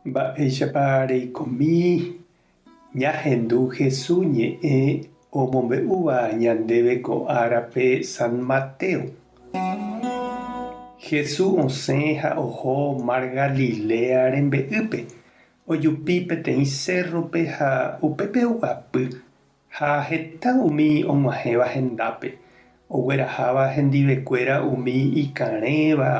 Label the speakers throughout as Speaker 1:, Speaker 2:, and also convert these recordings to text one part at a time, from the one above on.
Speaker 1: Mba'éichapa reikomi ñahendu Hesu ñe'ẽ omombe'úva ñandéve ko árape San Mateo? Hesu osẽ ha oho mar Galilea rembe'ýpe, ojupi peteĩ sérrope ha upépe oguapy. Ha heta umi og̃uahẽva hendápe, ogueraháva hendivekuéra umi ikarẽva,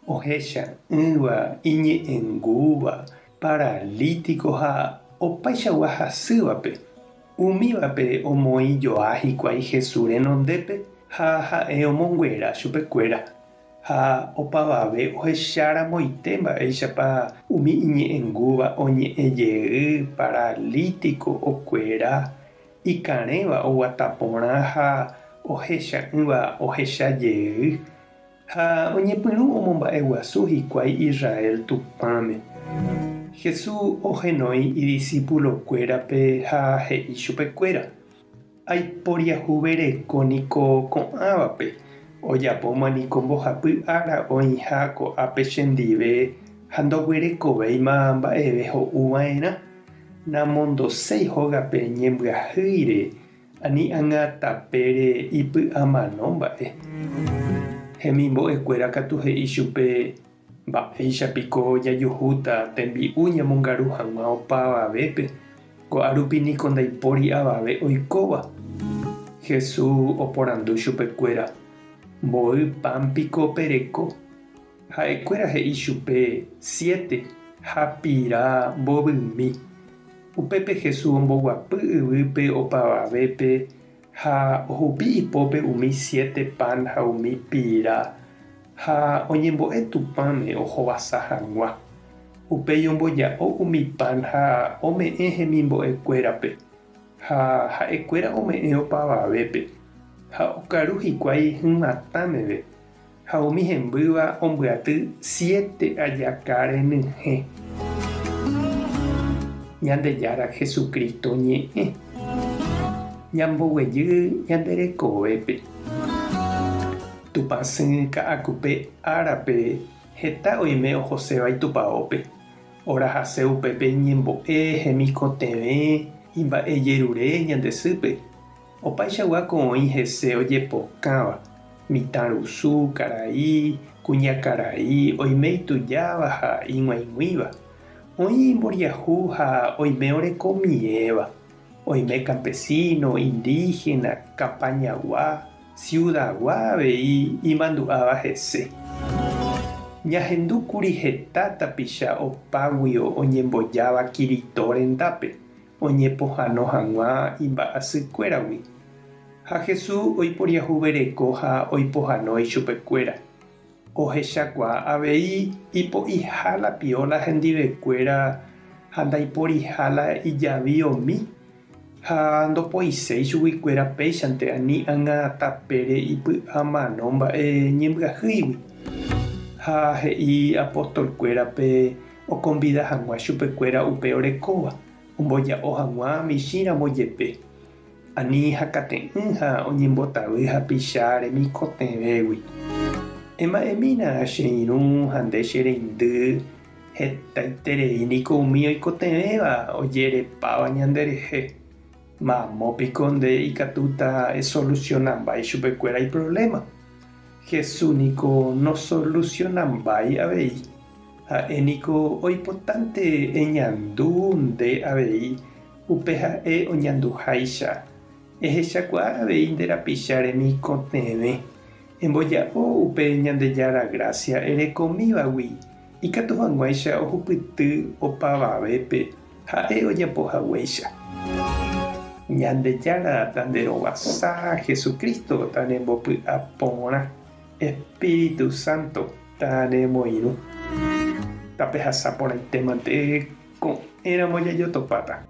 Speaker 1: ohecha'ỹva, iñe'ẽngúva, paralítiko ha opaichagua hasývape. Umívape omoĩ joa hikuái Jesús renondépe ha ha'e omonguera chupekuéra. Ha opavave ohecharamoite mba'éichapa umi iñe'ẽngúva oñe'ẽ jey, paralítiko okuera, ikarẽva oguata porã ha ohecha'ỹva ohecha jey, ha oñepyrũ omomba'eguasu hikuái Israel Tupãme. Jesús ohenói idisipulokuérape ha he'i chupekuéra. Aiporiahuvereko niko ko'ãvape, ojapóma niko mbohapy ára oĩha ko'ápe chendive ha ndoguerekovéima mba'eve ho'u va'erã. Namondoséi hógape ñembyahýire, ani ág̃a tapére ipy'amano mba'e. Hemimbo'ekuéra katu he'i chupe, Mba'éicha piko jajuhúta tembi'u ñamongaru hag̃ua opavavépe? Ko'a rupi niko ndaipóri avave oikóva. Jesús oporandu chupekuéra, Mboy pan piko pereko? Ha'ekuéra he'i chupe, Siete, ha pira mbovymi. Upépe Jesús omboguapy yvýpe opavavépe ha ohupi ipópe umi siete pan ha umi pira. Ha oñembo'e Tupãme ohovasa hag̃ua. Upéi omboja'o umi pan ha ome'ẽ hemimbo'ekuérape, ha ha'ekuéra ome'ẽ opavavépe, ha okaru hikuái hymatã meve, ha umi hembýva ombyaty siete ajaka renyhẽ. Ñandejára Jesucristo ñe'ẽ. Ñamboguejy ñande rekovépe. Tupãsy Ka'akupe árape heta oime ohoséva itupaópe, orahase upépe iñembo'e, hemikotevẽ, imba'ejerure ñande sýpe. Opaichagua ko oĩ hese ojepokãva, mitã rusu, karai, kuñakarai, oime itujáva ha ig̃uaig̃uíva, oĩ imboriahu ha oime orekomiéva. Oime campesino, indígena, campañagua, ciudagua avei imandu'áva hese. Ñahendúkuri heta tapicha opáguio oñembojáva Kirito rendápe oñepohãno hag̃ua imba'asykuéragui. Ha Jesús oiporiahuvereko ha oipohãno ichupekuéra. Ohechakuaa avei ipo'iha la pióla hendivekuéra ha ndaiporiha la ijaviomi, ha ndopoiséi chuguikuéra péichante ani ág̃a tapére ipy'amano mba'e ñembyahýigui. Ha he'i apostolkuérape okonvida hag̃ua chupekuéra upe orekóva, omboja'o hag̃ua michĩramo jepe. Ani hakate'ỹ ha oñembotavy hapicha remikotevẽgui. Ema'ẽmína che irũ ha nde che reindy, hetaiterei niko umi oikotevẽva ojerepáva ñanderehe. Mamo piko nde ikatúta esolusionamba ichupekuéra iprovléma? Jesús niko nosolusionambái avei. Ha'e niko oipotánte eñandu nde avei Upe ha'e oñanduháicha, ehechakuaa avei nde rapicha remikotevẽ, emboja'o upe Ñandejára grásia erekomívagui ikatu hag̃uáicha ohupyty opavavépe ha'e ojapo haguéicha. Ñandejára tanderovasa, Jesucristo tanembopy'a porã, Espíritu Santo tanemoirũ. Tapehasa porãitémante Ko'ẽramo jajotopáta.